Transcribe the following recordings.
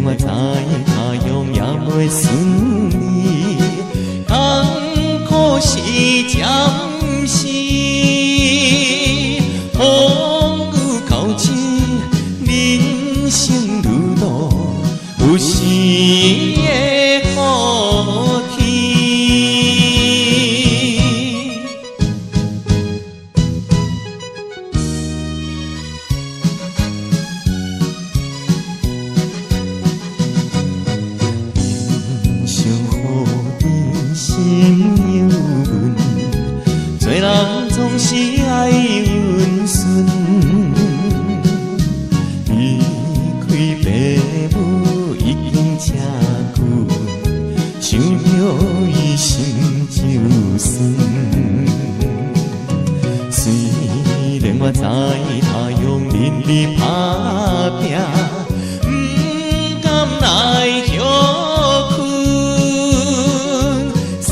我在他鄉也袂順利，艱苦是暫時，風雨交織，人生路途有時會好天。人生好比心有阮，做人總是愛溫順。離開爸母已經這久，想著伊心就酸。雖然我在他鄉忍力打拚，毋甘來歇睏。世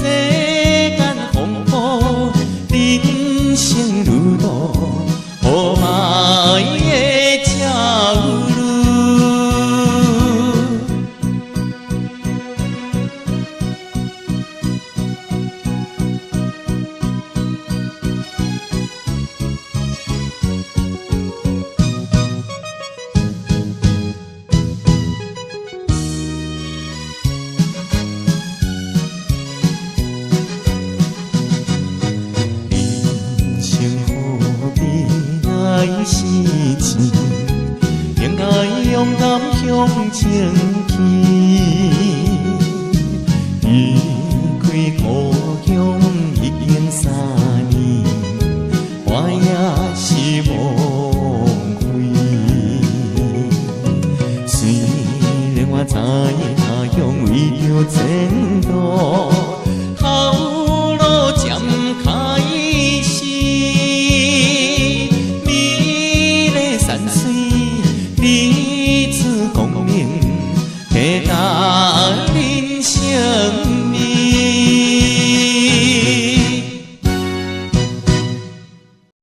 間風波，人生路途，予嘛會焦慮。人生好比來時錢，應該勇敢向前去。離開故鄉已經3年，我也是無悔。雖然我在他鄉為著前途，頭路漸開始，美麗山水，彼此共鳴，提大。